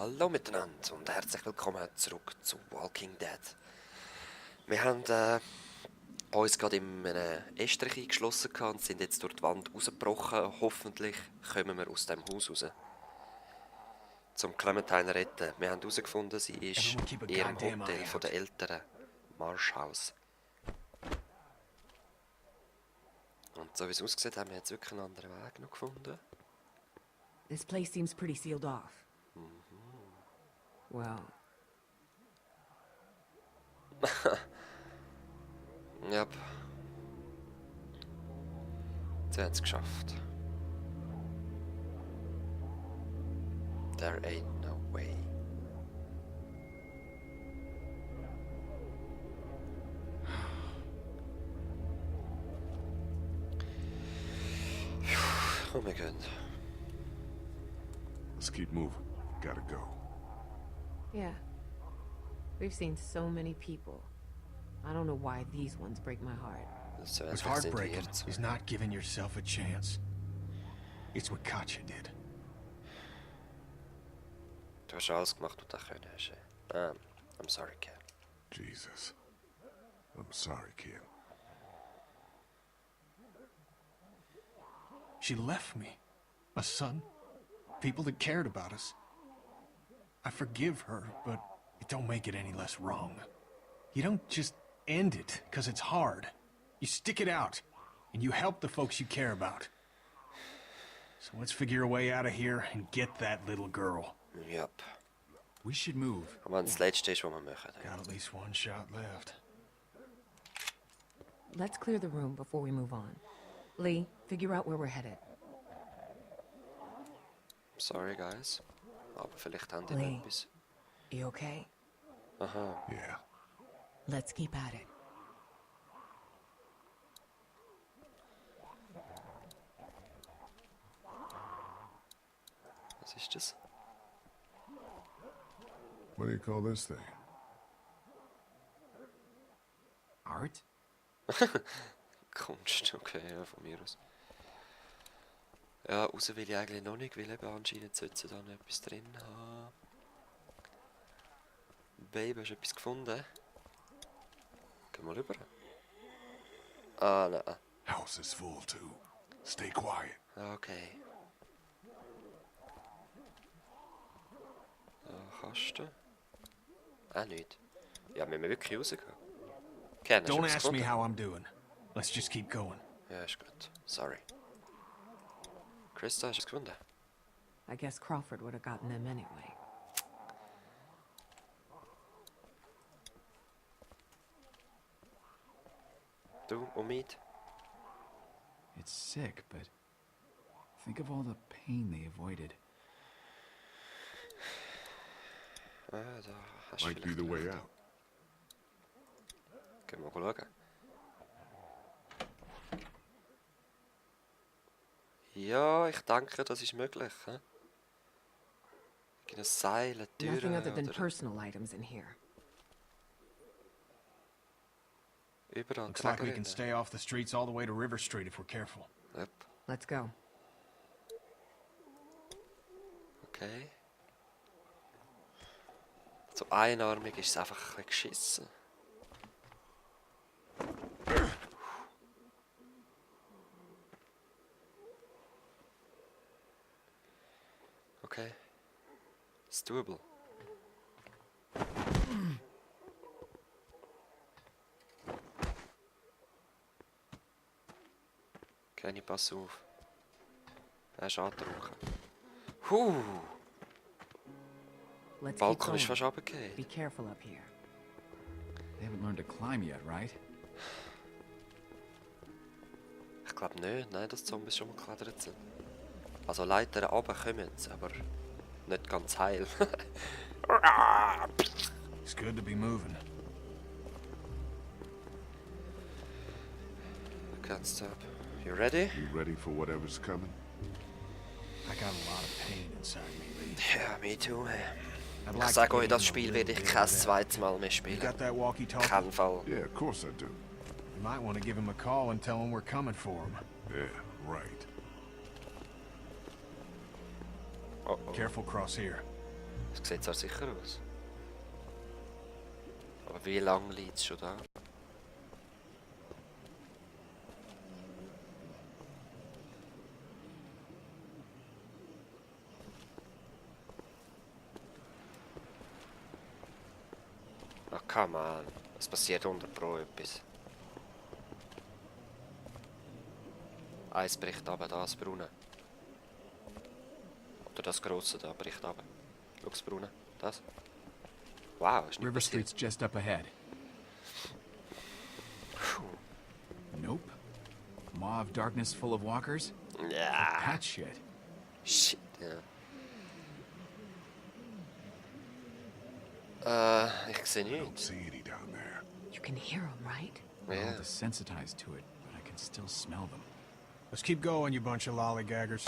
Hallo miteinander und herzlich willkommen zurück zu Walking Dead. Wir haben uns gerade in einem Estrich eingeschlossen und sind jetzt durch die Wand rausgebrochen. Hoffentlich kommen wir aus dem Haus raus. Zum Clementine retten. Wir haben herausgefunden, sie ist in ihrem Hotel von den Eltern. Marshhaus. Und so wie es aussieht, haben wir jetzt wirklich einen anderen Weg noch gefunden. This place seems pretty sealed off. Well. Ja. Sie haben es geschafft. There ain't no way. Oh my God. Let's keep moving. Gotta go. Yeah. We've seen so many people. I don't know why these ones break my heart. What's heartbreaking is not giving yourself a chance. It's what Katja did. Du hast alles gemacht, was du können hast. I'm sorry, kid. Jesus. I'm sorry, kid. She left me. A son. People that cared about us. I forgive her, but it don't make it any less wrong. You don't just end it because it's hard. You stick it out, and you help the folks you care about. So let's figure a way out of here and get that little girl. Yep. We should move. Aber das letzte ist, was wir machen. Got at least one shot left. Let's clear the room before we move on. Lee, figure out where we're headed. Sorry, guys. Aber vielleicht haben die Lee, etwas. you okay? Aha. Yeah. Let's keep at it. Was ist das? What do you call this thing? Art? Kunst, okay, ja, von mir aus. Ja, raus will ich eigentlich noch nicht, weil eben anscheinend sollte sie da noch etwas drin haben. Baby, hast du etwas gefunden? Geh mal rüber. Ah, nein. House is full too. Stay quiet. Okay. Kasten? Nicht. Ja, wir müssen wirklich rausgehen. Okay, hast du Don't etwas ask me gefunden? how I'm doing. Let's just keep going. Ja, ist gut. Sorry. Christa, hast du es gefunden? I guess Crawford would have gotten them anyway. Du und Meat? It's sick, but think of all the pain they avoided. Da hast du Might be vielleicht the way recht. out. Gehen wir mal schauen. Ja, ich denke, das ist möglich. He? Ein Seil, eine Tür Nothing other than oder personal items in here. überall Looks like we can Trägerinnen. stay off the streets all the way to River Street if we're careful. Yep. Let's go. Okay. So einarmig ist es einfach ein bisschen geschissen. Okay. It's doable. Kenny, pass auf. Er ist angetrunken. Let's keep Balkon ist going. fast runtergefallen. Be careful up here. They haven't learned to climb yet, right? Ich glaube nicht, nein, dass die Zombies schon mal geklettert sind. Also Leitern runter kommen sie, aber nicht ganz heil. It's good to be moving. Can't stop. You ready? You ready for whatever's coming? I got a lot of pain inside me, Lee. Ja, me too. I'd Ich like sage to euch, get das in Spiel a werde ich little kein bit of that. zweites Mal mehr You spielen. got that walkie-talkie? Kein Fall. Yeah, of course I do. You might want to give him a call and tell him we're coming for him. Yeah, right. Oh, oh. Careful cross here. Das sieht zwar sicher aus. Aber wie lange liegt es schon da? Ach, come on. Es passiert unter Pro etwas. Eins bricht runter, das braune. Oder das grosse da bricht runter. Schau, das braune. Das. Wow, ist nicht River passiert. Street's just up ahead. Nope. Maw of darkness full of walkers? Ja. That shit. Shit, ja. Ich sehe I don't nichts. see any down there. You can hear them, right? I'm Ja. desensitized to it, but I can still smell them. Let's keep going, you bunch of lollygaggers.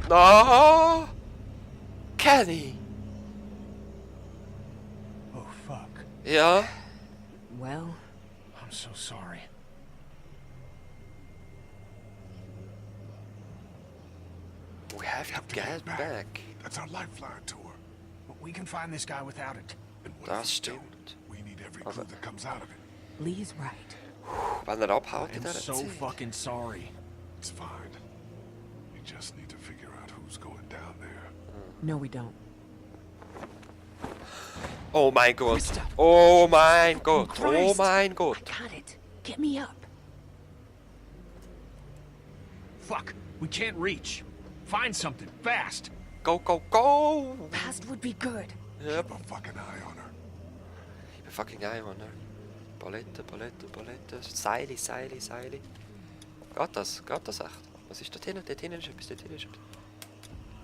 No! Kenny! Oh, fuck. Ja? Well, I'm so sorry. We have to get back. That's our lifeline to her. But we can find this guy without it. And what Das if we don't? stimmt. We need every clue that comes out of it. Lee's right. Wenn er abhaut in I'm dieser so Zeit. fucking sorry. It's fine. We just need to figure out who's going down there. No, we don't. Oh mein Gott. Christa. Oh mein Gott. Oh Christ. mein I Gott. got it. Get me up. Fuck, we can't reach. Find something, fast. Go, go, go! Fast would be good. Yep. Keep a fucking eye on her. Keep a fucking eye on her. Palette, Palette, Palette. Seile, Seile, Seile. Geht das echt? Was ist dort hinten? Dort hinten ist etwas, dort hinten ist etwas.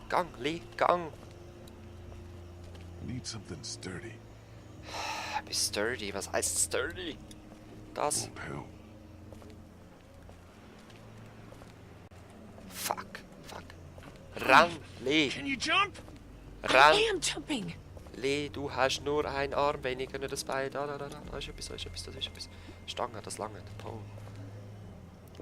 Gang, Lee, Gang! Need something sturdy. Etwas sturdy, was heißt sturdy? Das? Won't help. Fuck, fuck. Ran, Lee, Can you jump? ran! I am jumping. Lee, du hast nur einen Arm weniger, nicht das Bein. Da ist etwas, da ist etwas, da ist etwas. Stange, das lange, der Pole.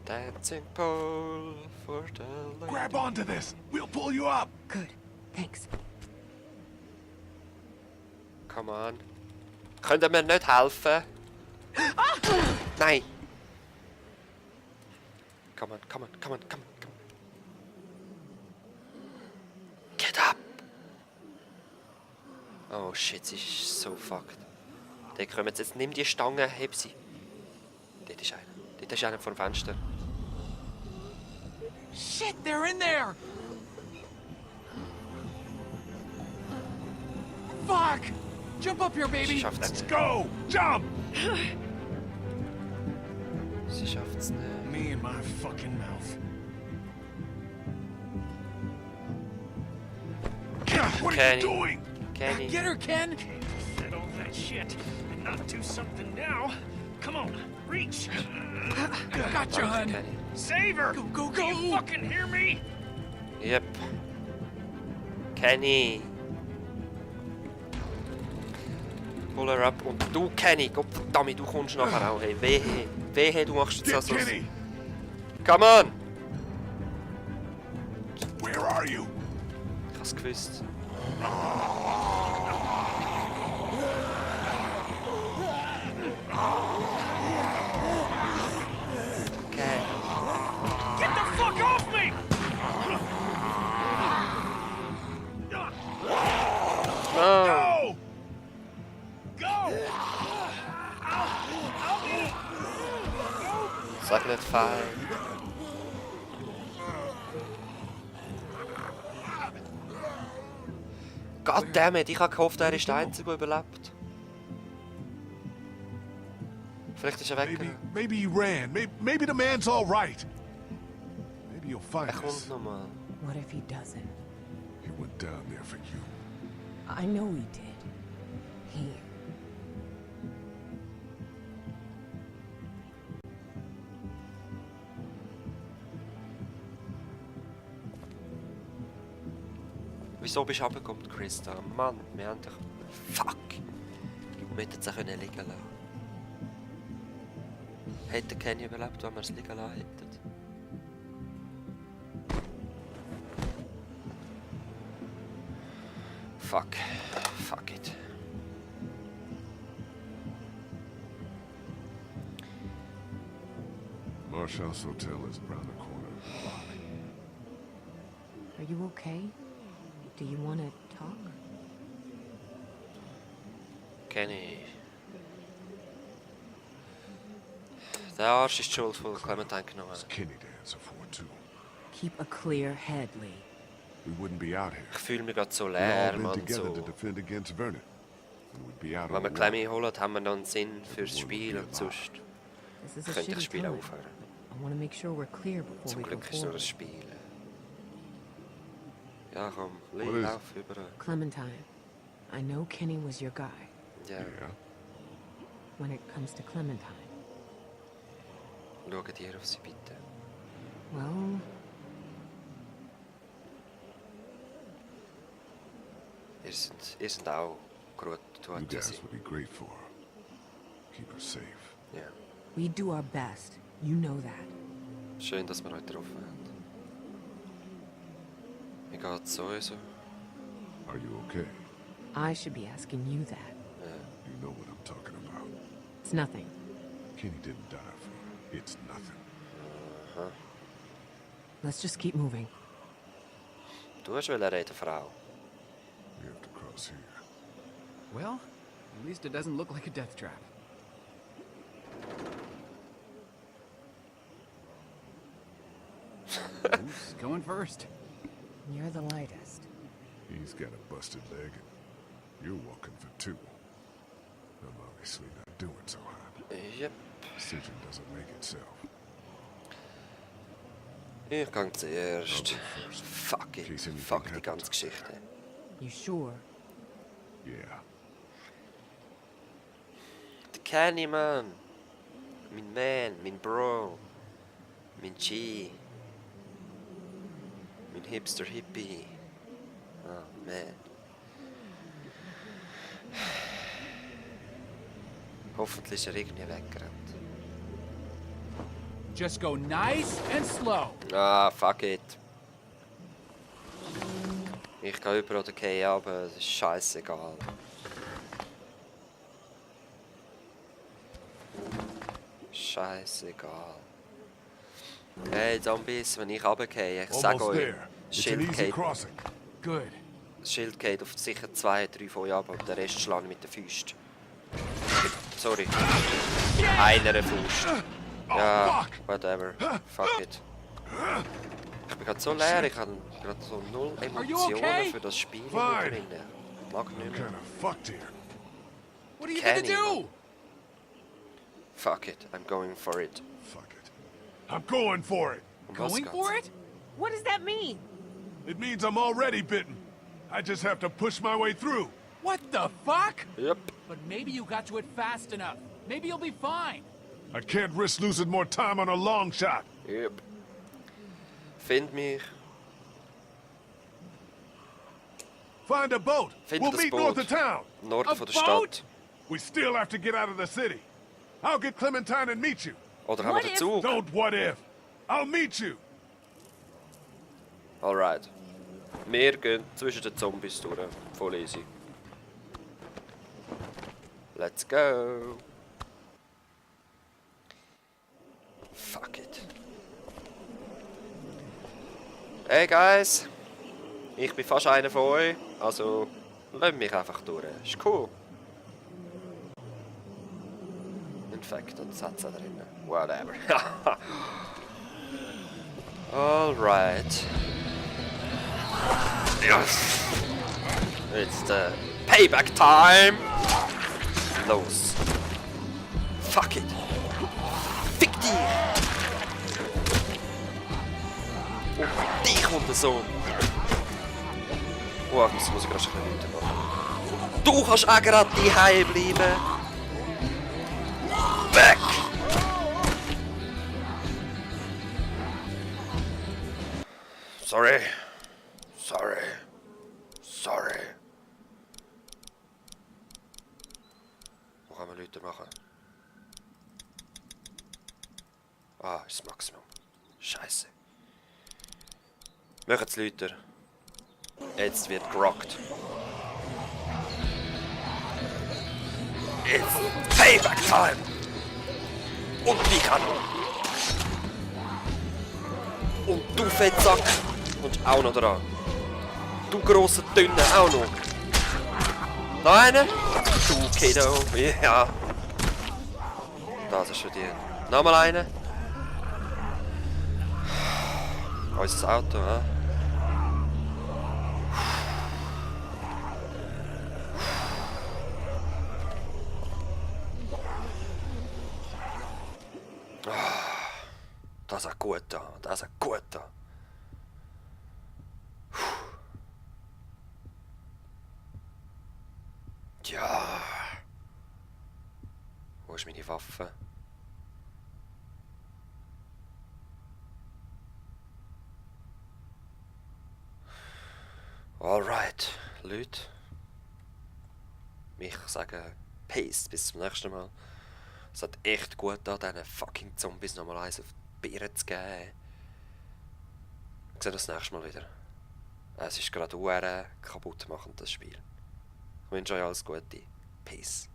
Dancing pole for the lady. Grab onto this. We'll pull you up. Good. Thanks. Come on. Könnt ihr mir nicht helfen? Nein! Come on, come on, come on, come on, come on. Get up! Oh shit, sie ist so fucked. Die kommen jetzt. Nimm die Stange, heb sie. Dort ist einer. Dort ist einer vor dem Fenster. Shit, they're in there! Fuck! Jump up here, Sie baby! schafft es nicht. Go! Jump! Sie schafft es nicht. Me and my fucking mouth. What are Kenny. you doing? Kenny. Get her, Ken! Said all that shit and not do something now. Come on, reach. Got you, hun! Kenny. Save her. Go, Do you go! fucking hear me? Yep. Kenny. Pull her up. Und du, Kenny, Gott verdammt, du kommst nachher auch. Hey, wehe. Wehe, du machst jetzt Get also. Kenny. Come on! Where are you? Ich hab's gewusst. Okay. Get the fuck off me! No! Go! Go! Sag nicht fein. Goddammit, ich hab gehofft, er ist der Einzige, der überlebt. Vielleicht ist er weg. Maybe he ran. Maybe the man's all right. Maybe you'll find Er kommt us. nochmal. What if he doesn't? He went down there for you. I know he did. He... Wieso bist du runtergekommen, Christa? Mann, wir haben dich... Fuck! Wir hätten es liegen lassen. Hätte Kenny überlebt, wenn wir es liegen lassen hätten? Fuck. Fuck it. Marshall's Hotel is around the corner of the block. Are you okay? Do you want to talk? Kenny. Der Arsch ist die Schuld von Clementine genommen. It's Kenny to answer for, too. Keep a clear head, Lee. We wouldn't be out here. Ich fühle mich gerade so We've leer, all been Mann. together to So. defend against Vernon. And we'd be out Wenn on wir the Clemmy holen, haben wir noch einen Sinn fürs Spiel und sonst This is a könnte ich das shitty Spiel time. aufhören. I want to make sure we're clear before Zum we go Glück ist es nur forward. ein Spiel. Ja, komm, What Lee, is- lauf über. Clementine, I know Kenny was your guy. Ja, Yeah. When it comes to Clementine, schau dir auf sie bitte. well, Ihr seid auch gut You tut guys sie. would be great for her. Keep her safe. Ja. we do our best. You know that. Schön, dass wir heute getroffen haben. Wie geht's sowieso? Are you okay? I should be asking you that. You know what I'm talking about. It's nothing. Kenny didn't die for you. It's nothing. Let's just keep moving. Du hast reden, Frau. We have to cross here. Well, at least it doesn't look like a death trap. Who's going first? You're the lightest. He's got a busted leg, and you're walking for two. I'm obviously not doing so hot. Yep. Decision doesn't make itself. Ich gehe zuerst. Fuck it. Case anything Fuck die happens ganze out Geschichte. You sure? Yeah. Der Kenny, man. Mein Man, mein Bro. Mein G. Mein Hipster-Hippie. Oh, man. Hoffentlich ist er irgendwie weggerannt. Just go nice and slow. Ah, fuck it. Ich gehe über oder gehe aber es ist scheißegal. Scheißegal. Hey Zombies, wenn ich runtergehe, ich sag Almost euch, there. das It's an Schild easy geht, Good. crossing. das Schild geht auf sicher 2, 3 von euch ab und den Rest schlage ich mit der Faust. Sorry. Einer Faust. Ja, whatever. Fuck it. Ich bin gerade so leer, ich habe gerade so null Emotionen okay? für das Spiel Fine. drin. Mag I'm nicht mehr. kind of fucked here. What are you Kenny, gonna do? Fuck it, I'm going for it. Fuck it. I'm going for it. Um was Going geht's? for it? What does that mean? It means I'm already bitten. I just have to push my way through. What the fuck? Yep. But maybe you got to it fast enough. Maybe you'll be fine. I can't risk losing more time on a long shot. Yep. Find mich. Find a boat. Find We'll das meet Boot. north of town. Norden A von der boat? Stadt. We still have to get out of the city. I'll get Clementine and meet you. Oder haben wir den Zug? Don't what if. I'll meet you. Alright. Wir gehen zwischen den Zombies durch. Voll easy. Let's go. Fuck it. Hey guys. Ich bin fast einer von euch. Also, lasst mich einfach durch. Ist cool. In fact, das hat's da drin. Whatever. Alright. Yes. It's the payback time. Los. Fuck it. Fick dich. Oh, dich und so. Oh, ich muss gerade ein bisschen machen. Du kannst auch gerade daheim bleiben. Weg. Sorry. Sorry. Sorry. Wo kann man Leute machen? Ah, ist das Maximum. Scheiße. Machen's Leute. Jetzt wird gerockt. It's Payback Time! Und die kann. Und du Fettsack kommst auch noch dran. Du grosser Dünne auch noch. Da einer. Du Kiddo. Ja. Das ist für dich. Nochmal einer. Unser Auto, hä? Das ist gut da, das ist gut da. Ja. Wo ist meine Waffe? Alright, Leute. Ich sage Peace, bis zum nächsten Mal. Es hat echt gut da, diesen fucking Zombies nochmal eins auf die Birne zu geben. Wir sehen uns das nächste Mal wieder. Es ist gerade kaputt machend, das Spiel. Ich wünsche euch alles Gute. Peace.